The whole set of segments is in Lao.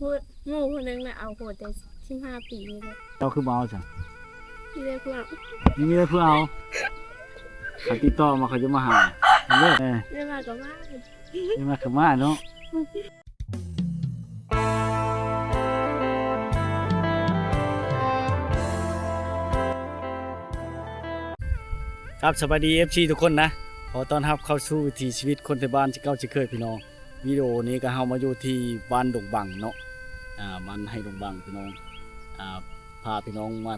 ຜູ້ ໝູ່ຜູ້ໜຶ່ງນະເອົາໂຫດແຕ່ສິບຫ້າປີນີ້ແຫຼະ. ເຈົ້າຄືບໍ່ເອົາຊັ້ນ? ມີແຕ່ຜູ້ເອົາ ມີແຕ່ຜູ້ເອົາ. ຄັນຕິດຕໍ່ມາເຂົາຈະມາຫາເດີ. ເອີ ໄດ້ມາກໍມາ ໄດ້ມາກໍມາເນາະ. ຄັບ ສະບາຍດີ ເອັຟຊີ ທຸກຄົນນະ. ຂໍຕ້ອນຮັບເຂົ້າສູ່ວິຖີຊີວິດຄົນໄທບ້ານເຊັ່ນເກົ່າເຊັ່ນເຄີຍພີ່ນ້ອງ. ວິດີໂອນີ້ກໍເຮົາມາຢູ່ທີ່ບ້ານດົງບັງເນາະ ອ່າ ບ້ານໄຮ່ດົງບັງພີ່ນ້ອງ. ອ່າ ພາພີ່ນ້ອງມາ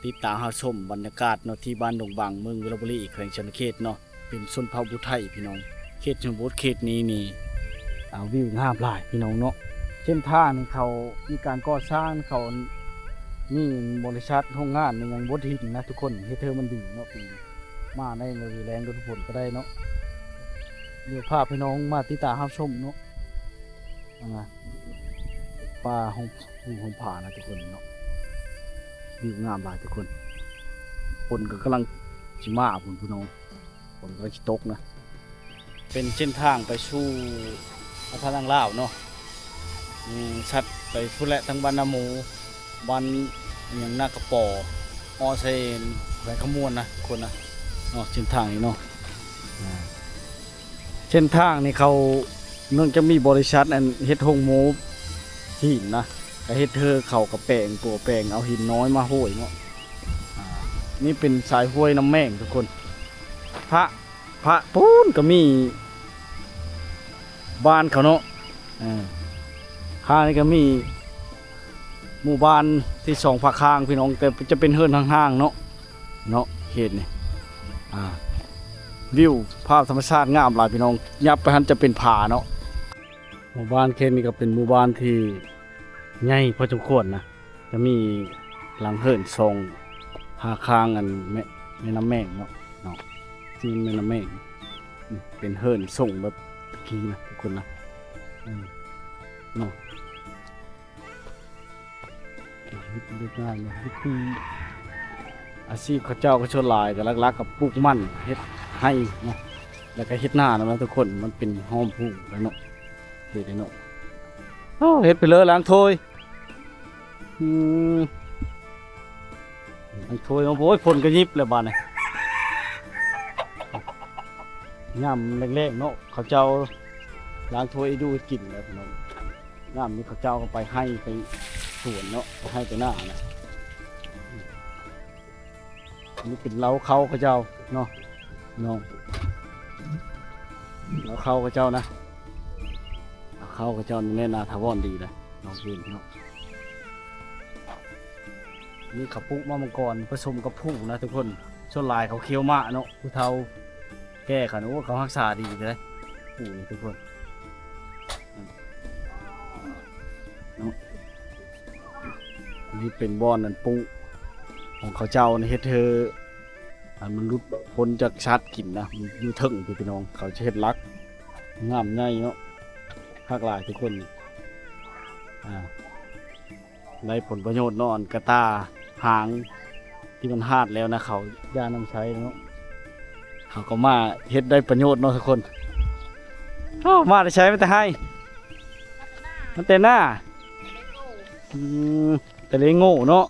ຕິດຕາມຮັບຊົມບັນຍາກາດເນາະ ທີ່ບ້ານດົງບັງ ເມືອງວິລະບູລີ ແຂວງສະຫວັນນະເຂດເນາະ. ເປັນຊົນເຜົ່າຜູ້ໄທພີ່ນ້ອງ. ເຂດຊົນນະບົດເຂດນີ້ນີ້ ອ່າ ວິວງາມຫຼາຍພີ່ນ້ອງເນາະ. ເສັ້ນທາງນີ້ເຂົາມີການກໍ່ສ້າງ ເຂົາມີບໍລິສັດໂຮງງານຫຍັງບົດຫີນນະທຸກຄົນ ເຮັດໃຫ້ມັນດີເນາະ. ມາໃນລະດູແລ້ງລະດູຝົນກໍໄດ້ເນາະ. ດຽວພາພີ່ນ້ອງມາຕິດຕາມຮັບຊົມເນາະ. ອ່າ ປ່າຫົ່ມ ຫົ່ມຜານະທຸກຄົນເນາະ. ວິວງາມຫຼາຍທຸກຄົນ. ຝົນກໍກຳລັງຊິມາພຸ້ນພີ່ນ້ອງ ຝົນກຳລັງຊິຕົກນະ. ເປັນເສັ້ນທາງໄປສູ່ພະທາດນາງລາວເນາະ. ອືມ ຊັດໄປພຸ້ນແຫຼະ ທາງບ້ານນາໝູ ບ້ານຫຍັງ ນາກະປໍ ເອາະໃສ່ແຂວງຄຳມ່ວນນະທຸກຄົນນະເນາະ. ເສັ້ນທາງນີ້ເນາະ ອ່າ ເສັ້ນທາງນີ້ເຂົາ ເນື່ອງຈາກມີບໍລິສັດອັນເຮັດໂຮງໂມ່ຫີນນະ ກະເຮັດເທີເຂົາກະແປງ ຕົວແປງເອົາຫີນນ້ອຍມາໂຫ້ຍເນາະ. ອ່າ ນີ້ເປັນສາຍຫ້ວຍນ້ຳແມງທຸກຄົນ. ພະ ພະປູນກະມີບ້ານເຂົາເນາະ. ເອີ ພະນີ້ກະມີ ໝູ່ບ້ານທີ່ສອງພາຄາງພີ່ນ້ອງ ແຕ່ຈະເປັນເຮືອນຮ້າງໆເນາະ ເນາະ ເຂດນີ້. ອ່າ ວິວພາບທຳມະຊາດງາມຫຼາຍພີ່ນ້ອງ. ຫຍັບໄປຫັ້ນຈະເປັນຜາເນາະ. ໝູ່ບ້ານເຂດນີ້ກໍເປັນໝູ່ບ້ານທີ່ໃຫຍ່ພໍສົມຄວນນະ. ຈະມີຫຼັງເຮືອນສອງພາຄາງອັນແມ່ ແມ່ນ້ຳແມງເນາະ ເນາະ ທີ່ແມ່ນ້ຳແມງ. ນີ້ເປັນເຮືອນຊົງແບບຕະກີ້ນະທຸກຄົນນະ. ເອີ ເນາະ. ເຮັດວຽກງານເນາະ ວິຖີອາຊີບເຂົາເຈົ້າກໍສ່ວນຫຼາຍກໍຫຼັກໆກໍປູກມັນ ເຮັດໄຮ່ເນາະ ແລ້ວກໍເຮັດນານຳນະທຸກຄົນ. ມັນເປັນຫ້ອມພູແລ້ວເນາະ ເຮັດໄດ້ເນາະ. ໂອ້ ເຮັດໄປເລີຍລ້າງຖ້ວຍ. ອືມ ລ້າງຖ້ວຍ. ໂອ້ຍ ຝົນກໍຫຍິບແລ້ວບາດນີ້ ຍາມແລງໆເນາະ ເຂົາເຈົ້າລ້າງຖ້ວຍດູກິນແລ້ວພີ່ນ້ອງ. ຍາມນີ້ເຂົາເຈົ້າກໍໄປໄຮ່ໄປສວນເນາະ ໄປໄຮ່ໄປນານະ. ອັນນີ້ເປັນເລົ້າເຂົ້າເຂົາເຈົ້າເນາະ ເລົ້າເຂົ້າເຂົາເຈົ້ານະ. ເລົ້າເຂົ້າເຂົາເຈົ້ານີ້ແມ່ນນາຖາວອນດີນະ ນ້ອງເຫັນເນາະ. ນີ້ເຂົາປູກມະມ່ວງກ່ອນ ປະສົມກັບພູນະທຸກຄົນ. ສ່ວນຫຼາຍເຂົາຂຽວມາເນາະ ຜູ້ເຖົ້າແກ່ເຂົານະ ໂອ້ ເຂົາຮັກສາດີເດ້ ພູນີ້ທຸກຄົນເນາະ. ນີ້ເປັນບ່ອນອັນປຸຂອງເຂົາເຈົ້ານະ ເຮັດເທີ ອັນມັນຫຼຸດພົ້ນຈາກສັດກິນນະ ຢູ່ເທິງພີ້ພີ່ນ້ອງ. ເຂົາຈະເຮັດຫຼັກງາມໃຫຍ່ເນາະ ຄັກຫຼາຍທຸກຄົນ. ອ່າ ໄດ້ຜົນປະໂຫຍດເນາະ ອັນກະຕ່າຫາງທີ່ມັນຫາດແລ້ວນະ ເຂົາຢ່ານຳໃຊ້ເນາະ. ເຂົາກໍມາເຮັດໄດ້ປະໂຫຍດເນາະທຸກຄົນ. ໂອ້ ມາແຕ່ໃສ? ມາແຕ່ໄຮ່? ມາແຕ່ນາ? ອືມ ແຕ່ເລງໂງ່ເນາະ.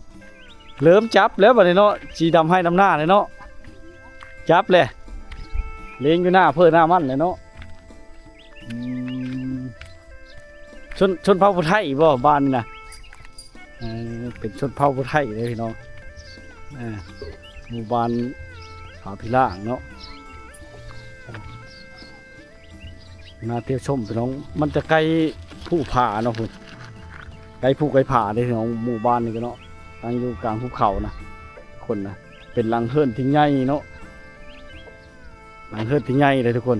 ເລີ່ມຈັບແລ້ວບາດນີ້ເນາະ ຊິດຳໄຮ່ດຳນາແລ້ວເນາະ. ຈັບແຫຼະ ເລງຢູ່ໜ້າເພີ້ໜ້າມັນແຫຼະເນາະ. ອືມ ຊົນ ຊົນເຜົ່າຜູ້ໄທບໍ່ບ້ານນີ້ນະ? ເອີ ເປັນຊົນເຜົ່າຜູ້ໄທເດ້ພີ່ນ້ອງ. ເອີ ໝູ່ບ້ານຜາພິລາງເນາະ. ໜ້າທ່ຽວຊົມພີ່ນ້ອງ ມັນຈະໃກ້ພູຜາເນາະພຸ້ນ ໃກ້ພູໃກ້ຜາເດ້ພີ່ນ້ອງ. ໝູ່ບ້ານນີ້ກໍເນາະ ຕັ້ງຢູ່ກາງພູເຂົານະ ຄົນນະ ເປັນຫຼັງເຮືອນທີ່ໃຫຍ່ເນາະ ຫຼັງເຮືອນທີ່ໃຫຍ່ເດ້ທຸກຄົນ.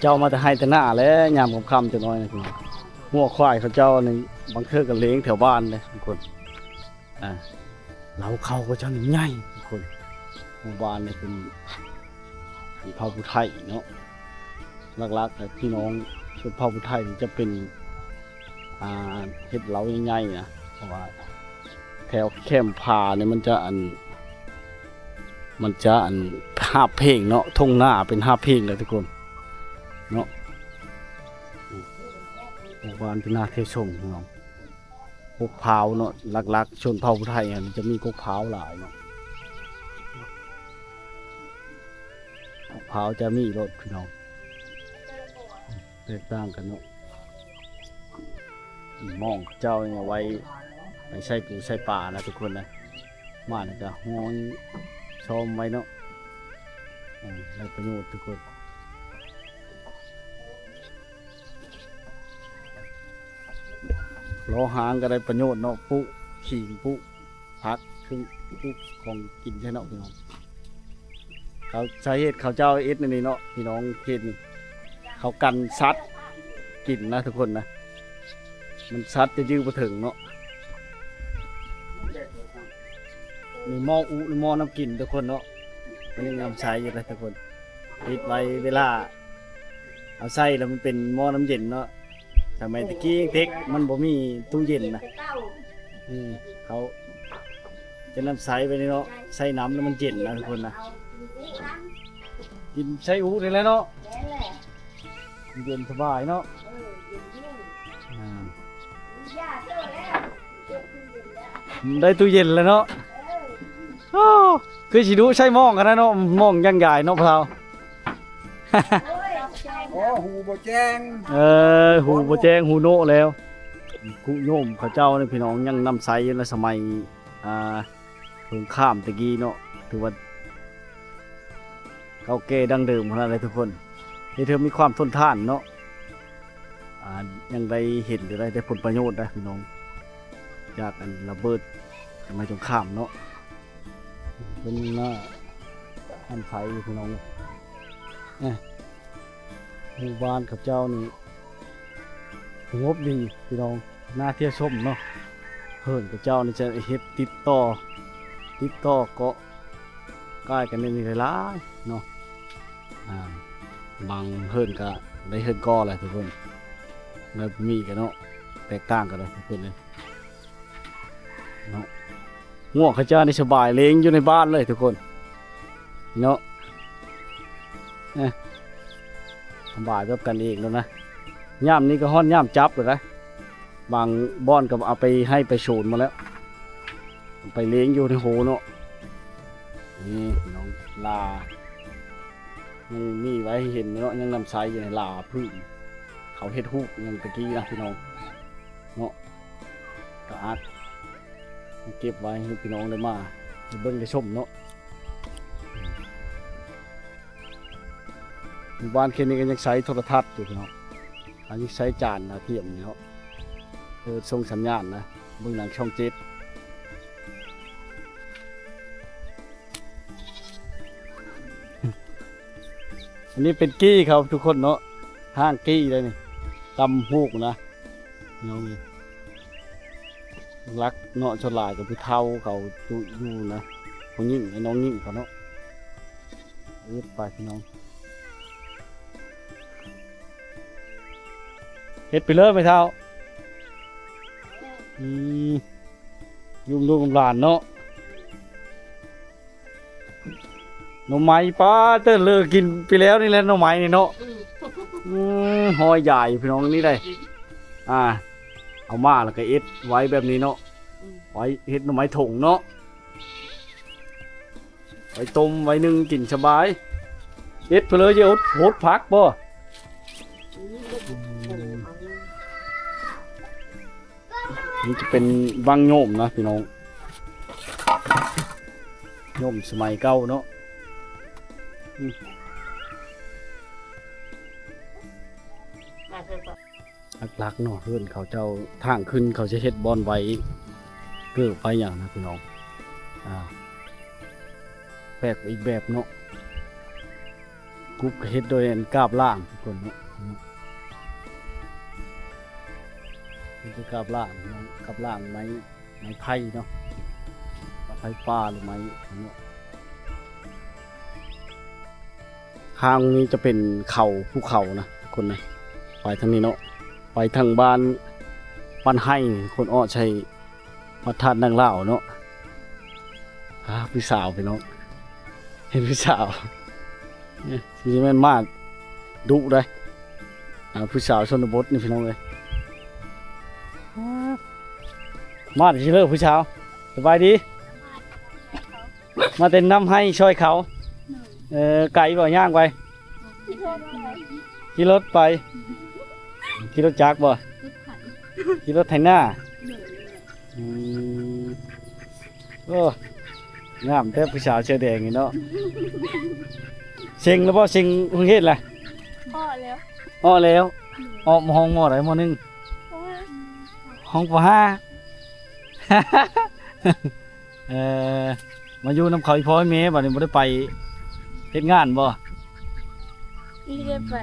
ເຈົ້າມາແຕ່ໄຮ່ແຕ່ນາແຫຼະ ຍາມຄ່ຳໆຈັກໜ້ອຍນະພີ່ນ້ອງ. ງົວຄວາຍເຂົາເຈົ້ານີ້ ບາງເທື່ອກໍເລງແຖວບ້ານເດ້ທຸກຄົນ. ອ່າ ເລົ້າເຂົ້າເຂົາເຈົ້ານີ້ໃຫຍ່ທຸກຄົນ. ໝູ່ບ້ານນີ້ເປັນຊົນເຜົ່າຜູ້ໄທເນາະ ຫຼັກໆກໍພີ່ນ້ອງຊົນເຜົ່າຜູ້ໄທນີ້ຈະເປັນ ອ່າ ເຮັດເລົ້າໃຫຍ່ໆນະ ເພາະວ່າແຖວແຄມຜານີ້ມັນຈະ ອັນ ມັນຈະ ອັນ ຫາບເພງເນາະ ທົ່ງນາເປັນຫາບເພງເດ້ທຸກຄົນ. ເນາະ ອືມ ໝູ່ບ້ານທີ່ນາເທຊົງເນາະ ກົກພ້າວເນາະ ຫຼັກໆ ຊົນເຜົ່າຜູ້ໄທຫັ້ນຈະມີກົກພ້າວຫຼາຍເນາະ ກົກພ້າວຈະມີໂລດພີ່ນ້ອງ ແຕກຕ່າງກັນເນາະ ໝ້ອງເຂົາເຈົ້ານີ້ເອົາໄວ້ ໄວ້ໃສ່ປູໃສ່ປານະທຸກຄົນນະ ມາແລ້ວກະຫ້ອຍຊອມໄວ້ເນາະ ເອີ ໄດ້ປະໂຫຍດທຸກຄົນ ລໍຫາງກໍໄດ້ປະໂຫຍດເນາະ ປຸຂິງ ປຸຜັກ ຄືປຸຂອງກິນໃຊ້ເນາະພີ່ນ້ອງ ເຂົາ ສາເຫດເຂົາເຈົ້າເຮັດອັນນີ້ເນາະພີ່ນ້ອງ ເຂດນີ້ ເຂົາກັນສັດກິນນະທຸກຄົນນະ ມັນສັດຈະຢື້ບໍ່ເຖິງເນາະ ມີໝໍ້ອຸ ມີໝໍ້ນ້ຳກິນທຸກຄົນເນາະ ມັນຍັງນ້ຳໃສຢູ່ເດ້ທຸກຄົນ ປິດໄວ້ເວລາເອົາໃສ່ແລ້ວມັນເປັນໝໍ້ນ້ຳເຢັນເນາະ ສະໄໝແຕ່ກີ້ເດັກມັນບໍ່ມີຕູ້ເຢັນນະ ອືມ ເຂົາຈະນ້ຳໃສໄປນີ້ເນາະ ໃສ່ນ້ຳແລ້ວມັນເຢັນນະທຸກຄົນນະ ກິນໃສ່ອຸນີ້ແຫຼະເນາະ ເຢັນສະບາຍເນາະ ອ່າ ໄດ້ຕູ້ເຢັນແລ້ວເນາະ ໂອ້ ຄືຊິດຸໃຊ້ໝ້ອງຂະໜາດເນາະ ໝ້ອງຢ່າງໃຫຍ່ເນາະພໍ່ເຖົ້າ ໂອ້ ຫູບໍ່ແຈ້ງ ເອີ ຫູບໍ່ແຈ້ງ ຫູໂນະແລ້ວ ກຸໂຍມເຂົາເຈົ້ານີ້ພີ່ນ້ອງ ຍັງນ້ຳໃສຢູ່ໃນສະໄໝ ອ່າ ສົງຄາມແຕ່ກີ້ເນາະ ຖືວ່າເກົ່າແກ່ດັ້ງເດີມຂະໜາດໃດທຸກຄົນ ເຮັດໃຫ້ມີຄວາມທົນທານເນາະ ອ່າ ຍັງໄດ້ເຫັນຢູ່ ໄດ້ ໄດ້ຜົນປະໂຫຍດໄດ໋ພີ່ນ້ອງ ຈາກອັນລະເບີດສະໄໝສົງຄາມເນາະ ເປັນໜ້າອັນໄຟຢູ່ພີ່ນ້ອງ ເອີ ໝູ່ບ້ານເຂົາເຈົ້ານີ້ສະຫງົບດີພີ່ນ້ອງ ໜ້າທ່ຽວຊົມເນາະ ເຮືອນເຂົາເຈົ້ານີ້ຈະເຮັດຕິດຕໍ່ ຕິດຕໍ່ເກາະກ້າຍກັນນີ້ຫຼາຍໆເນາະ ອ່າ ບາງເຮືອນກະໄດ້ເຮືອນກໍແລ້ວທຸກຄົນ ແບບມີກັນເນາະ ແຕກຕ່າງກັນເລີຍທຸກຄົນເລີຍ ເນາະ ງົວເຂົາເຈົ້ານີ້ສະບາຍ ເລງຢູ່ໃນບ້ານເລີຍທຸກຄົນເນາະ ເອີ ສະບາຍແບບກັນເອງແລ້ວນະ ຍາມນີ້ກໍຮອດຍາມຈັບແລ້ວນະ ບາງບ່ອນກໍເອົາໄປໄຮ່ໄປສວນໝົດແລ້ວ ໄປເລງຢູ່ໃນໂຮເນາະ ນີ້ພີ່ນ້ອງ ຫຼ້າ ຍັງມີໄວ້ໃຫ້ເຫັນເນາະ ຍັງນ້ຳໃສຢູ່ໃນຫຼ້າພື້ນ ເຂົາເຮັດຮູບຫຍັງແຕ່ກີ້ນະພີ່ນ້ອງເນາະ ກະອັດເກັບໄວ້ໃຫ້ພີ່ນ້ອງໄດ້ມາ ໄດ້ເບິ່ງໄດ້ຊົມເນາະ ໝູ່ບ້ານເຂດນີ້ກໍຍັງໃຊ້ໂທລະທັດຢູ່ພີ່ນ້ອງ ອັນນີ້ໃຊ້ຈານດາວທຽມນີ້ເນາະ ເອີ ສົ່ງສັນຍານນະ ເບິ່ງໜັງຊ່ອງເຈັດ ອັນນີ້ເປັນກີ້ເຂົາທຸກຄົນເນາະ ຫ້າງກີ້ເດ້ນີ້ ຕຳຫູກນະ ພີ່ນ້ອງເອີຍ ຫຼັກເນາະ ສ່ວນຫຼາຍກໍຜູ້ເຖົ້າເຂົາຢູ່ນະ ຜູ້ຍິງ ໄອ້ນ້ອງຍິງເຂົາເນາະ ເຮັດໄປພີ່ນ້ອງ ເຮັດໄປເລີຍແມ່ເຖົ້າ ອືມ ຢູ່ນຳລູກນຳຫຼານເນາະ ໜໍ່ໄມ້ ປ້າ ແຕ່ເລີກກິນໄປແລ້ວນີ້ແຫຼະ ໜໍ່ໄມ້ນີ້ເນາະ ອືມ ອືມ ຫອຍຢາຍພີ່ນ້ອງ ນີ້ໄດ໋ ອ່າ ເອົາມາແລ້ວກໍເອັດໄວ້ແບບນີ້ເນາະ ອືມ ໄວ້ເຮັດໜໍ່ໄມ້ຖົງເນາະ ໄວ້ຕົ້ມ ໄວ້ໜຶ້ງກິນສະບາຍ ເຮັດໄປເລີຍ ຢ່າອົດ ຫົດຜັກບໍ່ ອືມ ນີ້ຈະເປັນວັງໂຍມນະພີ່ນ້ອງ ໂຍມສະໄໝເກົ່າເນາະ ອືມ ຫຼັກໆເນາະ ເຮືອນເຂົາເຈົ້າ ທາງຂຶ້ນເຂົາຈະເຮັດບ່ອນໄວ້ເກີບໄວ້ຫຍັງນະພີ່ນ້ອງ ອ່າ ແປກໄປອີກແບບເນາະ ກຸບກໍເຮັດໂດຍອັນກາບລ້າງທຸກຄົນເນາະ ເຮັດໂດຍກາບລ້າງເນາະ ກາບລ້າງໄມ້ ໄມ້ໄຜ່ເນາະ ໄມ້ໄຜ່ປ່າ ຫຼືໄມ້ເນາະ ທາງນີ້ຈະເປັນເຂົາ ພູເຂົານະທຸກຄົນນະ ໄປທາງນີ້ເນາະ ໄປທາງບ້ານ ບ້ານໄຮ່ ຄົນເອາະໃສ່ ພະທາດນາງລາວເນາະ ອາ ຜູ້ສາວພີ່ນ້ອງ ເຫັນຜູ້ສາວ ຊິແມ່ນມາດຸໄດ໋ ອ່າ ຜູ້ສາວຊົນນະບົດນີ້ພີ່ນ້ອງເອີຍ ມາແຕ່ຊິເລີ ຜູ້ສາວ ສະບາຍດີ ມາແຕ່ນຳໄຮ່ຊ່ອຍເຂົາ ເອີ ໄກບໍ່ ຍ່າງໄປ ຂີ່ລົດໄປ ຂີ່ລົດຈັກບໍ່ ຂີ່ລົດໄຖນາ ອືມ ໂອ້ ງາມແທ້ຜູ້ສາວເສື້ອແດງນີ້ເນາະ ເສັງແລ້ວບໍ່ ເສັງໂຮງຮຽນລະ ອໍ້ແລ້ວ ອໍ້ແລ້ວ ອອກຫ້ອງ ມໍໃດ ມໍໜຶ່ງ ຫ້ອງ ປໍຫ້າ ເອີ ມາຢູ່ນຳເຂົາອີ່ພໍ່ອີ່ແມ່ ບັດນີ້ບໍ່ໄດ້ໄປເຮັດງານບໍ່ ບໍ່ໄດ້ໄປ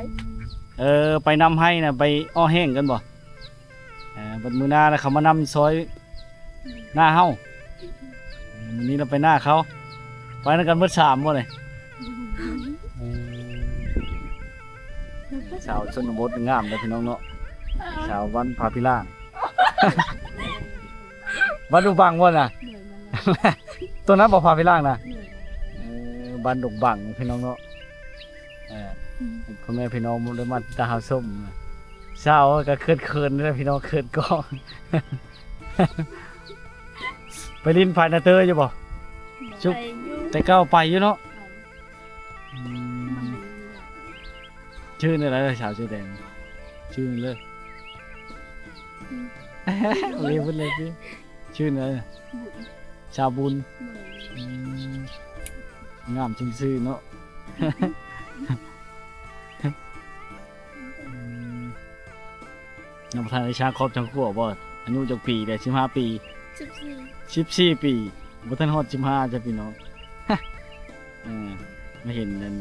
ເອີ ໄປນຳໄຮ່ນະ ໄປເອາະແຫ້ງກັນບໍ່ ເອີ ບັດມື້ໜ້ານະ ເຂົາມານຳຊອຍນາເຮົາ ມື້ນີ້ລະໄປນາເຂົາ ໄປນຳກັນເບິດສາມບໍ່ນີ້ ເອີ ສາວຊົນນະບົດງາມເດີພີ່ນ້ອງເນາະ ສາວບ້ານຜາພິລາງ ບ້ານດົງບັງບໍ່ນະ ໂຕນັ້ນບໍ່ຜາພິລາງນະ ເອີ ບ້ານດົງບັງພີ່ນ້ອງເນາະ ເອີ ພໍ່ແມ່ພີ່ນ້ອງໄດ້ມາຕິດຕາມຮັບຊົມ ສາວກໍເຂີນໆເດີພີ່ນ້ອງ ເຂີນກ້ອງ ໄປຫຼິ້ນພາຍນາເຕີຢູ່ບໍ່ ໄປຢູ່ ແຕ່ເກົ່າໄປຢູ່ເນາະ ອືມ ຊື່ແນວໃດສາວເສື້ອແດງ ຊື່ເລີຍ ອືມ ເລີຍເພິ່ນເລີຍ ຊື່ແນວໃດ ບຸນ ສາວບຸນ ໂດຍ ອືມ ງາມສົມຊື່ເນາະ ອືມ ຍັງບໍ່ທັນໄດ້ຊ່າງຄອບຊ່າງຄົວບໍ່ ອາຍຸຈັກປີແດ່ ສິບຫ້າປີ ສິບສີ່ ສິບສີ່ປີ ບໍ່ທັນຮອດສິບຫ້າຈ້ະພີ່ນ້ອງ ເອີ ມາເຫັນອັນ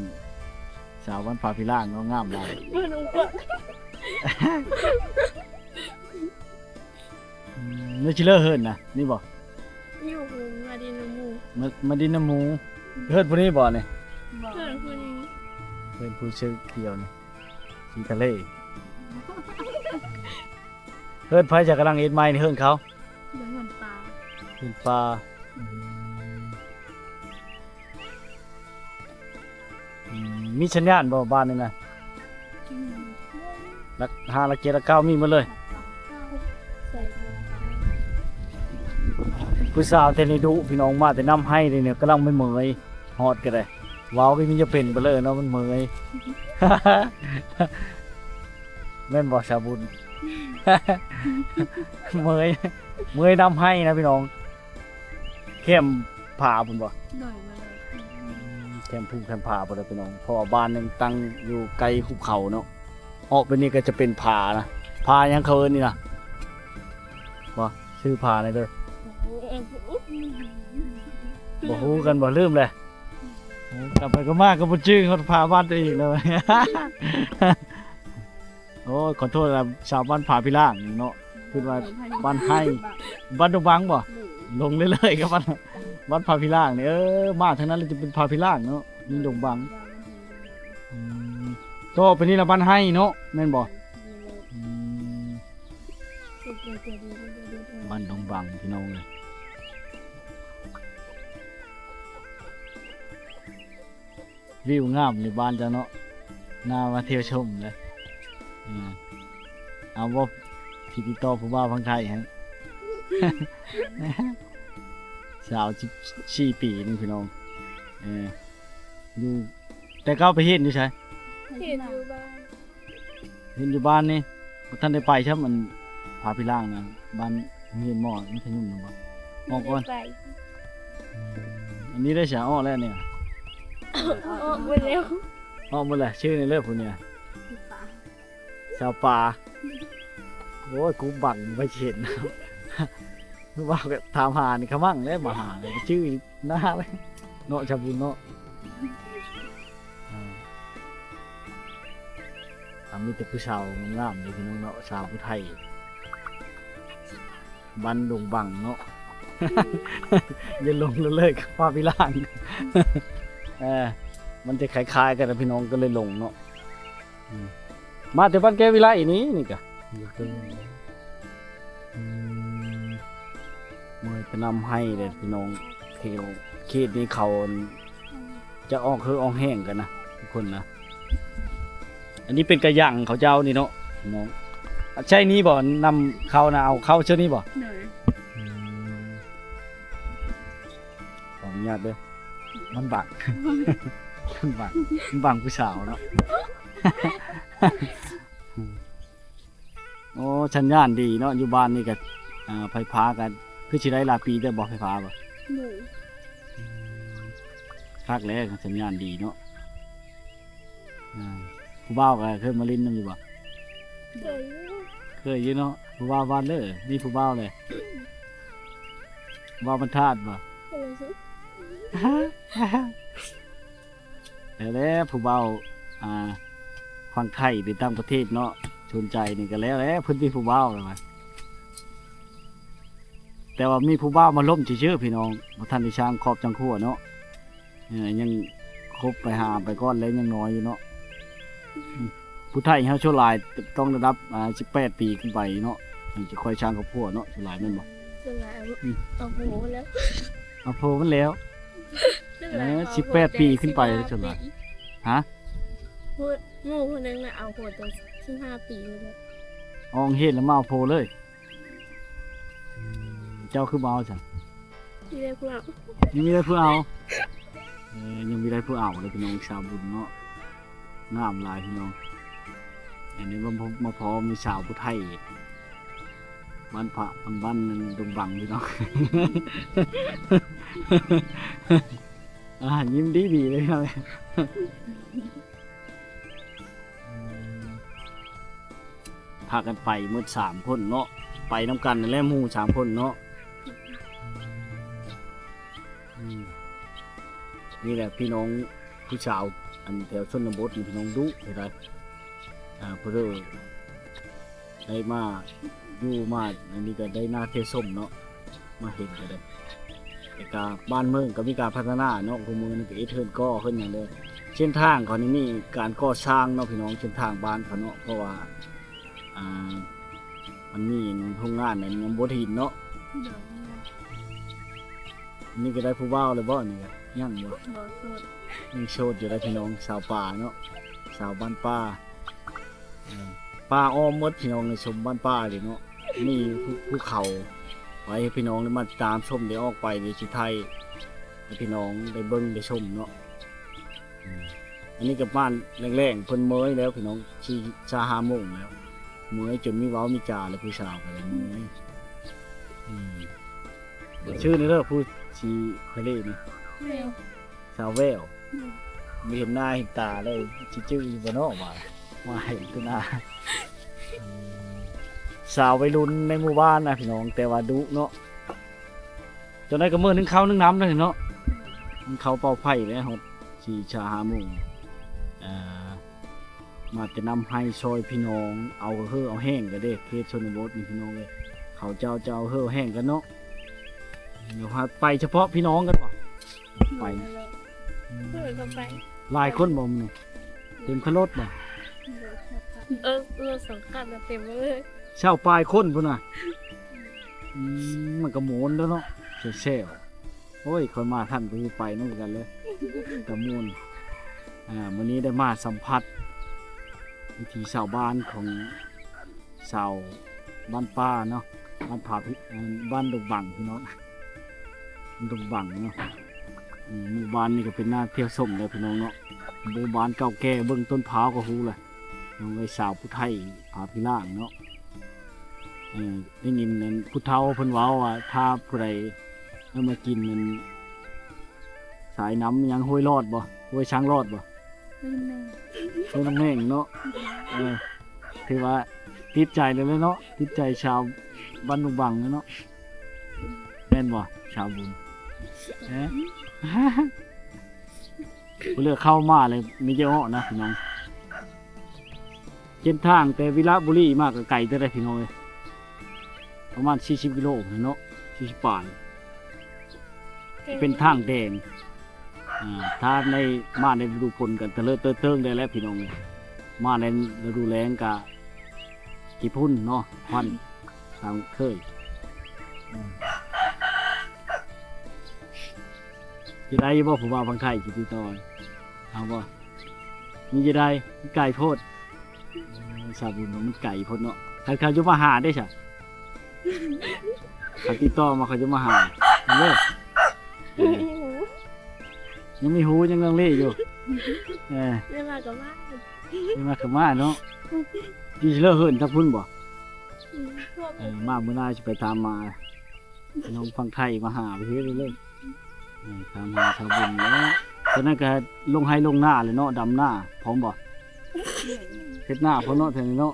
ສາວບ້ານຜາພິລາງເນາະ ງາມຫຼາຍ ອືມ ນີ້ຊິເລີເຮືອນນະ ນີ້ບໍ່ ຢູ່ພຸ້ນ ມາດິນນຳໝູ່ ມາ ມາດິນນຳໝູ່ ເຮືອນຜູ້ນີ້ບໍ່ນີ້ ບໍ່ ເຮືອນຜູ້ນີ້ ເຮືອນຜູ້ເສື້ອຂຽວນີ້ ສີທະເລ ເຮືອນໃຜຈະກຳລັງເຮັດໃໝ່ນີ້ ເຮືອນເຂົາ ເຮືອນປ່າ ເຮືອນປ່າ ອືມ ອືມ ມີສັນຍານບໍ່ບ້ານນີ້ນະ ອືມ ຫຼັກຫ້າ ຫຼັກເຈັດ ຫຼັກເກົ້າ ມີໝົດເລີຍ ໃສ່ ຜູ້ສາວແຕ່ນີ້ດຸພີ່ນ້ອງ ມາແຕ່ນຳໄຮ່ນີ້ ກຳລັງໄປເໝີຍ ຮອດກໍໄດ້ ເວົ້າກໍມີຈະເປັນໄປເລີຍເນາະ ມັນເໝີຍ ແມ່ນບໍ່ສາວບຸນ ເໝີຍ ເໝີຍນຳໄຮ່ນະພີ່ນ້ອງ ແຄມຜາພຸ້ນບໍ່ ໂດຍ ແຄມພູແຄມຜາພຸ້ນລະພີ່ນ້ອງ ເພາະວ່າບ້ານຍັງຕັ້ງຢູ່ໃກ້ຫຸບເຂົາເນາະ ອອກໄປນີ້ກໍຈະເປັນຜານະ ຜາຫຍັງເຂົາເອີ້ນນີ້ນະ ບໍ່ ຊື່ຜາແດ່ເດີ ບໍ່ຮູ້ກັນບໍ່ ລືມແລ້ວ ໂອ້ ກັບໄປກັບມາກໍບໍ່ຈື່ຮອດຜາບ້ານຕົວເອງແລ້ວ ໂອ້ຍ ຂໍໂທດນະ ຊາວບ້ານຜາພິລາງເນາະ ຄິດວ່າບ້ານໄຮ່ ບ້ານດົງບັງບໍ່ ໂດຍ ລົງເລື້ອຍໆກັບບ້ານ ບ້ານຜາພິລາງນີ້ ເອີ ມາທາງນັ້ນລະຈະເປັນຜາພິລາງເນາະ ມີດົງບັງ ອືມ ຕໍ່ໄປນີ້ລະບ້ານໄຮ່ເນາະ ແມ່ນບໍ່ ໂດຍ ອືມ ບ້ານດົງບັງພີ່ນ້ອງເອີຍ. ວິວງາມຢູ່ບ້ານເຈົ້າເນາະ ໜ້າມາທ່ຽວຊົມເດີ ເອີ ເອົາບໍ່ ຊິຕິດຕໍ່ຜູ້ບ່າວຝັ່ງໄທໃຫ້ ສາວສິບສີ່ປີໜຶ່ງພີ່ນ້ອງ ເອີ ຢູ່ ແຕ່ເກົ່າໄປເຮັດຢູ່ໃສ? ເຮັດຢູ່ບ້ານ ເຮັດຢູ່ບ້ານນີ້ ບໍ່ທັນໄດ້ໄປຊ້ຳ ອັນ ພາໄປລ້າງນະ ບ້ານໂຮງຮຽນໝໍມັດທະຍົມນະບໍ່? ອອກກ່ອນ ບໍ່ໄດ້ໄປ ອືມ ອັນນີ້ໄດ້ສາອອກແລ້ວນີ້ ອອກໝົດແລ້ວ ອອກໝົດແລ້ວ ຊື່ນີ້ເລີຍຜູ້ນີ້ ສາວປາ ໂອ້ຍ ກູບັງໄປເຫັນ ວ່າຖາມຫານີ້ຂະມັງແລ້ວ ມາຫານີ້ ຊື່ໜ້າເນາະ ຊາວບຸນເນາະ ອ່າ ອ່າ ມີແຕ່ຜູ້ສາວງາມໆເດ້ພີ່ນ້ອງເນາະ ສາວຜູ້ໄທ ບ້ານດົງບັງເນາະ ຢ່າຫຼົງເລີຍ ພາໄປລ້າງ ເອີ ມັນຈະຄ້າຍໆກັນນະພີ່ນ້ອງ ກໍເລີຍຫຼົງເນາະ ອືມ ມາແຕ່ບ້ານແກ້ວວິໄລນີ້ ນີ້ກະ ອືມ ເມືອງຕະນຳໄຮ່ເດ້ພີ່ນ້ອງ ແຖວເຂດນີ້ເຂົາ ຈະອອກເຫື່ອອອກແຫ້ງກັນນະທຸກຄົນນະ ອັນນີ້ເປັນກະຍັງເຂົາເຈົ້ານີ້ເນາະ ນ້ອງ ໃຊ້ນີ້ບໍ່? ນຳເຂົ້ານະ ເອົາເຂົ້າເຊິ່ງນີ້ບໍ່? ໂດຍ. ອືມ ຂໍອະນຸຍາດເດີ ມັນບັງ ມັນບັງ ມັນບັງຜູ້ສາວເນາະ. ໂອ້ ສັນຍານດີເນາະ ຢູ່ບ້ານນີ້ກະ ອ່າ ໄຟຟ້າກະຄືຊິໄດ້ຫຼາຍປີແລ້ວບໍ່ ໄຟຟ້າບໍ່? ໂດຍ. ອືມ ຄັກແຫຼະ ສັນຍານດີເນາະ. ອ່າ ຜູ້ບ່າວກະເຄີຍມາຫຼິ້ນນຳຢູ່ບໍ່? ເຄີຍຢູ່ ເຄີຍຢູ່ເນາະ. ຜູ້ບ່າວບ້ານເດີ ມີຜູ້ບ່າວແຫຼະ ບ່າວບັນທາດບໍ່? ເຄີຍຢູ່. ແລ້ວແຫຼະ ຜູ້ບ່າວ ອ່າ ຝັ່ງໄທ ຫຼືຕ່າງປະເທດເນາະ ສົນໃຈນີ້ກະແລ້ວແຫຼະ ເພິ່ນມີຜູ້ບ່າວແລ້ວວ່າ. ແຕ່ວ່າມີຜູ້ບ່າວມາລົມຊື່ໆ ພີ່ນ້ອງ ບໍ່ທັນໄດ້ສ້າງຄອບສ້າງຄົວເນາະ. ເອີ ຍັງຄົບໄປຫາໄປກ່ອນແຫຼະ ຍັງນ້ອຍຢູ່ເນາະ. ອືມ ຜູ້ໄທເຮົາສ່ວນຫຼາຍຕ້ອງລະດັບ ອ່າ ສິບແປດປີຂຶ້ນໄປເນາະ ຈັ່ງຈະຄ່ອຍສ້າງຄອບຄົວເນາະ ສ່ວນຫຼາຍແມ່ນບໍ່? ສ່ວນຫຼາຍເອົາ ອືມ ເອົາຜົວແລ້ວ ເອົາຜົວມັນແລ້ວ. ສ່ວນຫຼາຍ ເອີ ເອົາຜົວ ສິບແປດປີຂຶ້ນໄປ ແຕ່ ສິບຫ້າປີ ສ່ວນຫຼາຍ. ຮະ? ຜູ້ ໝູ່ຜູ້ໜຶ່ງນະເອົາຜົວແຕ່ສິບຫ້າປີພຸ້ນແຫຼະ ອອກໂຮງຮຽນແລ້ວມາເອົາຜົວເລີຍ. ອືມ ເຈົ້າຄືບໍ່ເອົາຊັ້ນ? ມີແຕ່ຜູ້ເອົາ ຍັງມີແຕ່ຜູ້ເອົາ. ເອີ ຍັງມີແຕ່ຜູ້ເອົາເດີພີ່ນ້ອງ ສາວບຸນເນາະ ງາມຫຼາຍພີ່ນ້ອງ. ອັນນີ້ມາ ມາພໍ້ມີສາວຜູ້ໄທ ບ້ານພະ ບ້ານ ບ້ານດົງບັງພີ່ນ້ອງ. ອ່າ ຍິ້ມດີໆ ເລີຍ. ອືມ ພາກັນໄປໝົດສາມຄົນເນາະ ໄປນຳກັນນັ້ນແຫຼະ ໝູ່ສາມຄົນເນາະ. ອືມ ນີ້ແຫຼະພີ່ນ້ອງ ຜູ້ສາວ ອັນ ແຖວຊົນນະບົດນີ້ ພີ່ນ້ອງ ດຸເທົ່າໃດ ອ່າ ເພິ່ນ ໄດ້ມາຢູ່ມາອັນນີ້ກະໄດ້ໜ້າເທຊົມເນາະ ມາເຫັນກະໄດ້. ແລ້ວກະບ້ານເມືອງກະມີການພັດທະນາເນາະ ຄູ່ມື້ນີ້ກະເຮັດເຮືອນກໍ່ຂຶ້ນຫຍັງເດີ. ເສັ້ນທາງເຂົານີ້ມີການກໍ່ສ້າງເນາະພີ່ນ້ອງ ເສັ້ນທາງບ້ານເຂົາເນາະ ເພາະວ່າ ອ່າ ມັນມີໂຮງງານອັນຍັງບໍ່ໄດ້ເນາະ. ໂດຍ. ນີ້ກະໄດ້ຜູ້ບ່າວແລ້ວບໍ່? ນີ້ກະຍັງບໍ່? ບໍ່ ໂສດ ຍັງໂສດຢູ່ເດີພີ່ນ້ອງ ສາວປ່າເນາະ ສາວບ້ານປ່າ. ເອີ ປ່າອ້ອມໝົດພີ່ນ້ອງ ໄດ້ຊົມບ້ານປ່າເລີຍເນາະ ມີພູ ພູເຂົາ ໄວ້ໃຫ້ພີ່ນ້ອງໄດ້ມາຕາມຊົມ ໄດ້ອອກໄປ ໄດ້ຊິຖ່າຍໃຫ້ພີ່ນ້ອງໄດ້ເບິ່ງໄດ້ຊົມເນາະ. ອືມ ອັນນີ້ກະບ້ານແລງໆ ເພິ່ນເມີຍແລ້ວພີ່ນ້ອງ ສີ່ ຊາວຫ້າໂມງແລ້ວ ເມີຍຈົນມີເວົ້າມີຈາແລ້ວ ຜູ້ສາວກະໄດ້ເມີຍ. ອືມ ຊື່ນີ້ເດີ ຜູ້ສີຄະເລນີ້ ແວວ ສາວແວວ. ອືມ ບໍ່ເຫັນໜ້າເຫັນຕາເລີຍ ຊິຈື່ຢູ່ບໍ່ເນາະ ວ່າ ວ່າໃຫ້ຕົວໜ້າ. ອືມ ສາວໄວລຸ້ນໃນໝູ່ບ້ານນະພີ່ນ້ອງ ແຕ່ວ່າດຸເນາະ. ຈັ່ງໃດກະເມີໜຶ້ງເຂົ້າໜຶ້ງນ້ຳເດີເນາະ ໜຶ້ງເຂົ້າເປົ່າໄຟແລ້ວ ຮອດສີ່ ຊາວຫ້າໂມງ. ເອີ ມາແຕ່ນຳໃຫ້ຊ່ອຍພີ່ນ້ອງ ເອົາເຫີ່ເອົາແຫ້ງກະເດ້ ເຂດຊົນນະບົດນີ້ພີ່ນ້ອງເອີຍ ເຂົາເຈົ້າຈະເອົາເຫີ່ເອົາແຫ້ງກັນເນາະ. ດຽວພາໄປສະເພາະພີ່ນ້ອງກັນບໍ່? ໄປ ເພິ່ນກະໄປ ຫຼາຍຄົນບໍ່ມື້ນີ້? ເຕັມຄັນລົດບໍ່? ເອີ ລົດສອງຄັນນະເຕັມເລີຍ ຊາວປາຍຄົນພຸ້ນນະ. ອືມ ມັນກະມ່ວນເດີເນາະ ແຊວໆ. ໂອ້ຍ ຂ້ອຍມາທັນກະຊິໄປນຳກັນເລີຍ ກະມ່ວນ. ອ່າ ມື້ນີ້ໄດ້ມາສຳຜັດວິຖີຊາວບ້ານຂອງ ຊາວບ້ານປ່າເນາະ ບ້ານຜາ ບ້ານດົງບັງພີ່ນ້ອງ ດົງບັງເນາະ. ອືມ ໝູ່ບ້ານນີ້ກະເປັນໜ້າທ່ຽວຊົມເດີພີ່ນ້ອງເນາະ ໝູ່ບ້ານເກົ່າແກ່ ເບິ່ງຕົ້ນພ້າວກະຮູ້ລະ ນ້ອງເອີຍ ສາວຜູ້ໄທຜາຜີລ່າງເນາະ. ເອີ ໄດ້ຍິນນັ້ນຜູ້ເຖົ້າເພິ່ນເວົ້າວ່າ ຖ້າຜູ້ໃດໄດ້ມາກິນນັ້ນ ສາຍນ້ຳຫຍັງ ຫ້ວຍລອດບໍ່? ຫ້ວຍຊ້າງລອດບໍ່? ຫ້ວຍນ້ຳແມງ ຫ້ວຍນ້ຳແມງເນາະ. ເອີ ຖືວ່າຕິດໃຈເລີຍເນາະ ຕິດໃຈຊາວບ້ານດົງບັງເລີຍເນາະ. ແມ່ນບໍ່ ຊາວບຸນ? ເອີ ຜູ້ເລືອກເຂົ້າມາເລີຍ ມີແຕ່ເອາະນະພີ່ນ້ອງ. ເສັ້ນທາງແຕ່ວິລະບູລີມາກະໄກເຕີບເດ້ພີ່ນ້ອງເອີຍ ປະມານສີ່ສິບກິໂລພຸ້ນເນາະ ສີ່ສິບປາຍ. ເປັນທາງແດງ ອ່າ ຖ້າໃນ ມາໃນລະດູຝົນກະຕະເລີດເຕີດເຕີງໄດ້ແລ້ວພີ່ນ້ອງເອີຍ ມາໃນລະດູແລ້ງກະຂີ້ຝຸ່ນເນາະ ຄວັນ ຕາມເຄີຍ. ອືມ ຊິໄດ້ຢູ່ບໍ່ ຜູ້ບ່າວຝັ່ງໄທຊິຕິດຕໍ່ ເອົາບໍ່? ມີຈະໄດ້ ໄກໂພດ. ສາວບຸນວ່າມັນໄກໂພດເນາະ ຄັນເຂົາຈະມາຫາເດ້ຊະ ຄັນຕິດຕໍ່ມາເຂົາຈະມາຫາເດີ. ເອີ ຍັງມີຫູ ຍັງລັງເລຢູ່. ເອີ ໄດ້ມາກໍມາ ໄດ້ມາກໍມາເນາະ. ຢູ່ຊິເລີເຮືອນທາງພຸ້ນບໍ່? ອືມ ເອີ ມາມື້ໜ້າຊິໄປຕາມມາ ນ້ອງຝັ່ງໄທມາຫາໄປເຮັດເລີຍ. ເອີ ຕາມຫາຊາວບຸນເນາະ. ຕອນນັ້ນກໍລົງໄຮ່ລົງນາແຫຼະເນາະ ດຳນາພ້ອມບໍ່? ເຮັດນາພ້ອມເນາະ ແຖວນີ້ເນາະ.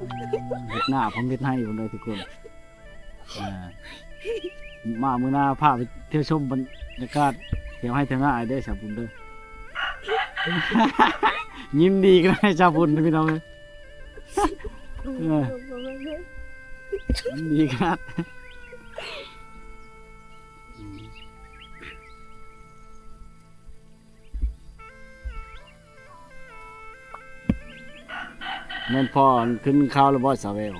ໂດຍ ເຮັດນາພ້ອມເຮັດໄຮ່ພຸ້ນເດີທຸກຄົນ. ອ່າ ມາມື້ໜ້າພາໄປທ່ຽວຊົມບັນຍາກາດແຖວໄຮ່ແຖວນາເດີຊາວບຸນເດີ. ຍິ້ມດີກັນໃຫ້ຊາວບຸນພີ່ນ້ອງເອີຍ. ເອີ ຍິ້ມດີຂະໜາດ. ແມ່ນພໍ່ຂຶ້ນເຂົ້າແລ້ວບໍ່ສາວແວວ?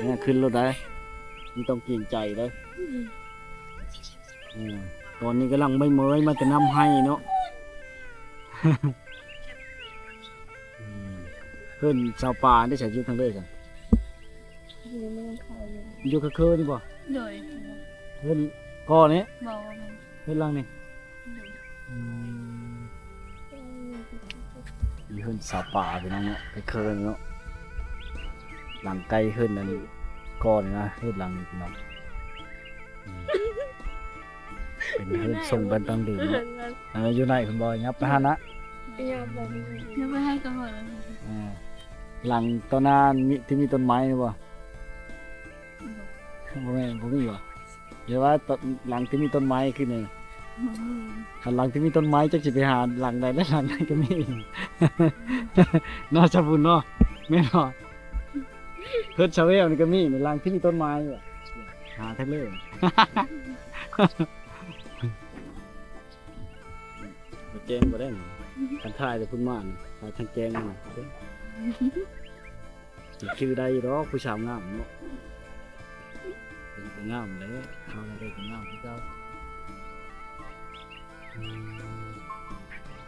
ແມ່ນ ຂຶ້ນໂລດໄດ໋ ບໍ່ຕ້ອງເກງໃຈເດີ. ອືມ ເອີ ຕອນນີ້ກຳລັງເມີຍໆ ມາແຕ່ນ້ຳໄຮ່ເນາະ. ອືມ ເຮືອນຊາວປ່າໄດ້ໃສ ຢູ່ທາງເດີຊັ້ນ? ຢູ່ເມືອງເຂົາຢູ່ ຢູ່ເຄີໆນີ້ບໍ່? ໂດຍ ເຮືອນກໍນີ້? ບໍ່ ບໍ່ແມ່ນ ເຮືອນຫຼັງນີ້. ອືມ ມີເຮືອນຊາວປ່າພີ່ນ້ອງເນາະ ເຄີເນາະ ຫຼັງໃກ້ເຮືອນນັ້ນກໍນີ້ນະ ເຮືອນຫຼັງນີ້ພີ່ນ້ອງ. ອືມ ເປັນເຮືອນຊົງບ້ານຕັ້ງເດີມເນາະ. ເອີ ຢູ່ໃນພຸ້ນບໍ່? ຫຍັບໄປຫັ້ນນະ ຫຍັບໄປ ຫຍັບໄປໃຫ້ກໍພໍແລ້ວ. ເອີ ຫຼັງຕໍ່ໜ້າມີ ທີ່ມີຕົ້ນໄມ້ນີ້ບໍ່? ບໍ່ແມ່ນ ບໍ່ມີຫວາ? ແຕ່ວ່າ ຕ- ຫຼັງທີ່ມີຕົ້ນໄມ້ຄືນີ້ ອືມ ຄັນຫຼັງທີ່ມີຕົ້ນໄມ້ ຈັກຊິໄປຫາຫຼັງໃດ ແລະ ຫຼັງໃດກໍມີເນາະ ຊາວບຸນເນາະ. ແມ່ນບໍ່? ເຮືອນຊາວແວວນີ້ກໍມີ ຫຼັງທີ່ມີຕົ້ນໄມ້ ຫາທັກເລີຍ. ບໍ່ແຈ້ງບໍ່ໄດ້ ຄັນຖ່າຍແຕ່ພຸ້ນມາ ຖ່າຍທາງແຈ້ງມາ ຊິຈື່ໄດ້ຢູ່ດອກ ຜູ້ສາວງາມເນາະ. ເພິ່ນກໍງາມແຫຼະ ເຮົາໄດ້ກໍງາມຄືເກົ່າ.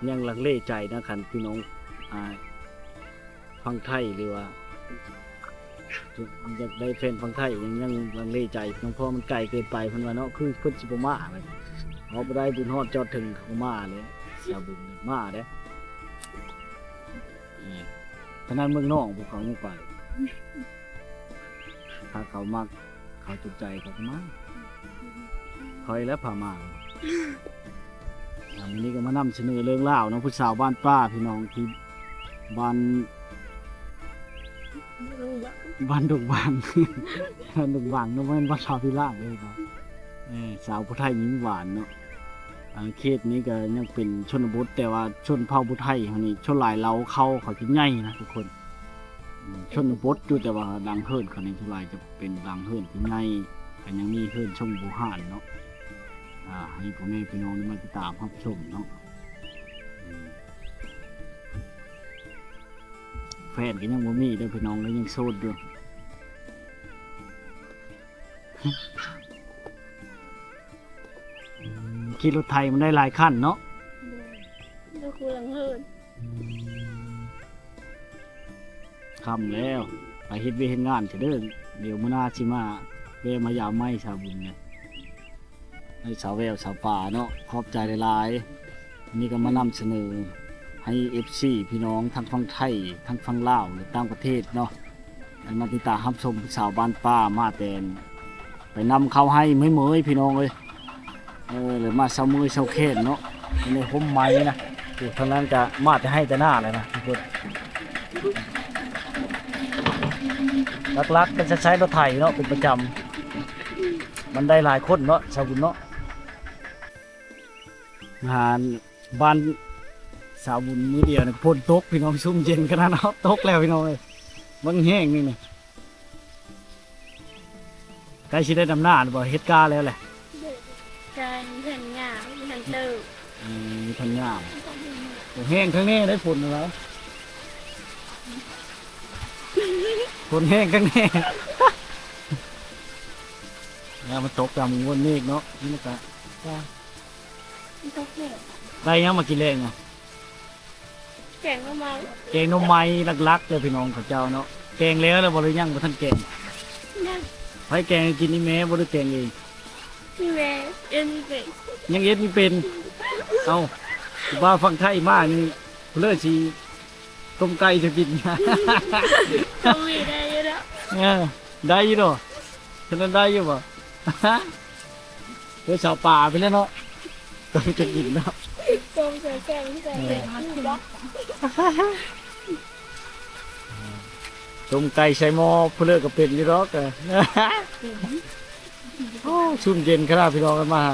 ຍັງລັງເລໃຈນະ ຄັນພີ່ນ້ອງ ອ່າ ຝັ່ງໄທ ຫຼືວ່າ ຢາກໄດ້ແຟນຝັ່ງໄທ ຍັງ ຍັງລັງເລໃຈ ເພາະມັນໄກເກີນໄປ ເພິ່ນວ່າເນາະ. ຄືເພິ່ນຊິບໍ່ມາ ເອົາບໍ່ໄດ້ ບຸນຮອດຈອດເຖິງ ເຂົາມາເລີຍ ສາວບຸນມາເດ້. ຂະໜາດເມືອງນອກພວກເຂົາຍັງໄປ ຖ້າເຂົາມັກ ເຂົາຖືກໃຈເຂົາກໍມາ ຂ້ອຍແຫຼະພາມາ. ອ່າ ມື້ນີ້ກໍມານຳສະເໜີເລື່ອງລາວເນາະ ຜູ້ສາວບ້ານປ່າພີ່ນ້ອງ ທີ່ບ້ານ ບ້ານດົງບາງ ບ້ານດົງບາງເນາະ ບໍ່ແມ່ນບ້ານລາວພິລາດເດ້ເນາະ. ເອີ ສາວຜູ້ໄທຍິ້ມຫວານເນາະ. ອ່າ ເຂດນີ້ກໍຍັງເປັນຊົນນະບົດ ແຕ່ວ່າຊົນເຜົ່າຜູ້ໄທເຮົານີ້ ສ່ວນຫຼາຍລາວເຂົາ ເຂົາຈະໃຫຍ່ນະທຸກຄົນ. ອືມ ຊົນນະບົດຢູ່ ແຕ່ວ່າຫຼັງເຮືອນເຂົານີ້ສ່ວນຫຼາຍຈະເປັນຫຼັງເຮືອນທີ່ໃຫຍ່ ກໍຍັງມີເຮືອນຊົງບູຮານເນາະ. ອ່າ ໃຫ້ພໍ່ແມ່ພີ່ນ້ອງໄດ້ມາຕິດຕາມຮັບຊົມເນາະ. ອືມ ແຟນກໍຍັງບໍ່ມີເດີພີ່ນ້ອງເດີ ຍັງໂສດຢູ່. ອືມ ຂີ່ລົດໄຖມັນໄດ້ຫຼາຍຄັນເນາະ. ໂດຍ ຢູ່ຄູ່ຫຼັງເຮືອນ. ອືມ ຄ່ຳແລ້ວ ໄປເຮັດວຽກເຮັດງານເດີ. ດຽວມື້ໜ້າຊິມາແວ່ມາຢາມໃໝ່ ສາວບຸນເນຍ ໃຫ້ສາວແວວ ສາວປາເນາະ. ຂອບໃຈຫຼາຍໆ. ນີ້ກໍມານຳສະເໜີໃຫ້ເອັຟຊີພີ່ນ້ອງທັງຝັ່ງໄທ ທັງຝັ່ງລາວ ແລະ ຕ່າງປະເທດເນາະ ໃຫ້ມາຕິດຕາມຮັບຊົມຜູ້ສາວບ້ານປ່າ ມາແຕ່ໄປນຳເຂົ້າໄຮ່ເມີຍໆ ພີ່ນ້ອງເອີຍ. ເອີ ແລ້ວມາເຊົາເມື່ອຍເຊົາແຂນເນາະ ໃນຮົ່ມໄມ້ນະ. ໂອ້ ທາງນັ້ນກະມາແຕ່ໄຮ່ແຕ່ນາແລ້ວນະທຸກຄົນ. ຫຼັກໆກໍຈະໃຊ້ລົດໄຖເນາະ ເປັນປະຈຳ ມັນໄດ້ຫຼາຍຄົນເນາະ ຊາວບຸນເນາະ. ມາຫາບ້ານສາວບຸນມື້ດຽວນີ້ ຝົນຕົກພີ່ນ້ອງ ຊຸ່ມເຢັນຂະໜາດເນາະ. ຕົກແລ້ວພີ່ນ້ອງເອີຍ ເບິ່ງແຫ້ງນີ້ນະ. ໃກ້ຊິໄດ້ດຳນາແລ້ວບໍ່? ເຮັດກ້າແລ້ວແຫຼະ ກ້າຍັງທັນຫຍ້າ ຍັງທັນເຕີບ. ອືມ ທັນຫຍ້າ. ໂອ້ ແຫ້ງຂ້າງແນ່ໄດ໋ ຝົນນະ ຝົນແຫ້ງຂ້າງແນ່. ຍາມມັນຕົກ ຍາມມັນເມກເນາະ ມັນກະ ມັນຕົກແລ້ວ. ໄດ້ຫຍັງມາກິນແລງນະ? ແກງໜໍ່ໄມ້ ແກງໜໍ່ໄມ້ຫຼັກໆເດີພີ່ນ້ອງເຂົາເຈົ້າເນາະ. ແກງແລ້ວແລ້ວບໍ່ ຫຼືຍັງບໍ່ທັນແກງ? ຍັງ. ໃຜແກງໃຫ້ກິນ? ອີ່ແມ່ບໍ່ ຫຼືແກງເອງ? ອີ່ແມ່ ເຮັດບໍ່ເປັນ. ຍັງເຮັດບໍ່ເປັນ? ເອົ້າ ຜູ້ບ່າວຝັ່ງໄທມານີ້ ເລີຍຊິຕົ້ມໄກ່ໃຫ້ກິນ. ຕົ້ມນີ້ໄດ້ຢູ່ດອກ. ເອີ ໄດ້ຢູ່ດອກ. ເທົ່ານັ້ນໄດ້ຢູ່ບໍ່? ເອີ ສາວປ່າໄປແລ້ວເນາະ ຕ້ອງຈະກິນເນາະ. ຕົ້ມແຊບໆ ເອີ ຕົ້ມໄກ່ໃສ່ໝໍ້ເພີ້ນເລີກກໍເປັນຢູ່ດອກ. ໂອ້ ຊຸ່ມເຢັນຂະໜາດພີ່ນ້ອງ ມາຫາ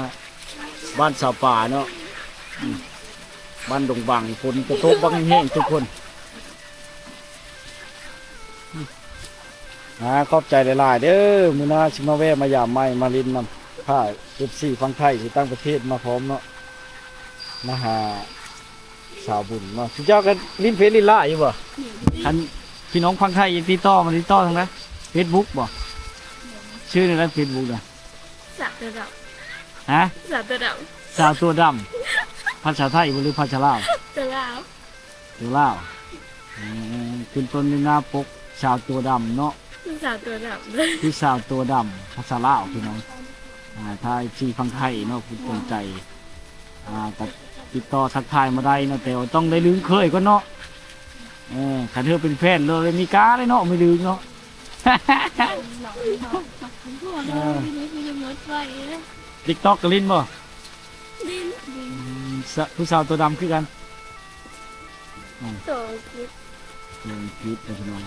ບ້ານສາວປ່າເນາະ. ອືມ ບ້ານດົງບັງ ຝົນກະຕົກບັກແຮງໆ ທຸກຄົນ. ອາ ຂອບໃຈຫຼາຍໆເດີ. ມື້ໜ້າຊິມາແວ່ມາຢາມໃໝ່ ມາຫຼິ້ນນຳ ພາເອັຟຊີຝັ່ງໄທ ຢູ່ຕ່າງປະເທດມາພ້ອມເນາະ ມາຫາສາວບຸນເນາະ. ຊຸມເຈົ້າກໍຫຼິ້ນເຟສຫຼິ້ນໄລນ໌ຢູ່ບໍ່? ຄັນພີ່ນ້ອງຝັ່ງໄທຢາກຕິດຕໍ່ ມາຕິດຕໍ່ທາງໃດ? ເຟສບຸກບໍ່? ຊື່ແນວໃດເຟສບຸກນະ? ສາວຕົວດຳ. ຮະ? ສາວຕົວດຳ. ສາວຕົວດຳ ພາສາໄທບໍ່ ຫຼືພາສາລາວ? ຕົວລາວ. ຕົວລາວ. ອືມ ຂຶ້ນຕົ້ນຢູ່ໜ້າປົກ ສາວຕົວດຳເນາະ. ສາວຕົວດຳ ຄືສາວຕົວດຳ ພາສາລາວພີ່ນ້ອງ. ອາ ຖ້າເອັຟຊີຝັ່ງໄທເນາະ ຜູ້ສົນໃຈ ອາ ກໍຕິດຕໍ່ທັກທາຍມາໄດ້ເນາະ ແຕ່ວ່າຕ້ອງໄດ້ລຶ້ງເຄີຍກ່ອນເນາະ. ເອີ ຄັນເທື່ອເປັນແຟນແລ້ວ ມີກາເດ້ເນາະ ມີລຶ້ງເນາະ. ເອີ ຕິກຕັອກກໍຫຼິ້ນບໍ່? ຫຼິ້ນ. ອືມ ສະ ຜູ້ສາວຕົວດຳຄືກັນ. ອືມ ໂຕອັງກິດ ໂຕອັງກິດເດີພີ່ນ້ອງ.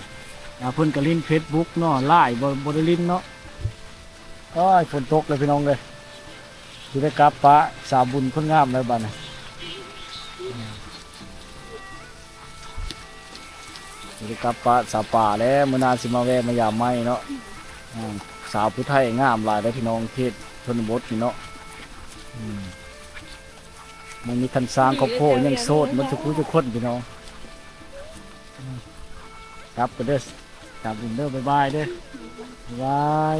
ອາ ເພິ່ນກໍຫຼິ້ນເຟສບຸກເນາະ ໄລນ໌ບໍ່ ບໍ່ໄດ້ຫຼິ້ນເນາະ. ໂອ້ຍ ຝົນຕົກແລ້ວພີ່ນ້ອງເອີຍ ຊິໄດ້ກັບປະສາວບຸນຄົນງາມແລ້ວບາດນີ້. ຊິໄດ້ກັບປະສາວປ່າແລ້ວ ມື້ໜ້າຊິມາແວ່ມາຢາມໃໝ່ເນາະ. ອືມ ສາວຜູ້ໄທງາມຫຼາຍເດີພີ່ນ້ອງ ເຂດຊົນນະບົດນີ້ເນາະ. ອືມ ບໍ່ມີຄັນສ້າງຄອບຄົວ ຍັງໂສດໝົດທຸກຜູ້ທຸກຄົນພີ່ນ້ອງ. ອືມ ກັບກັນເດີ ກັບກັນເດີ ບາຍບາຍເດີ ບາຍບາຍ.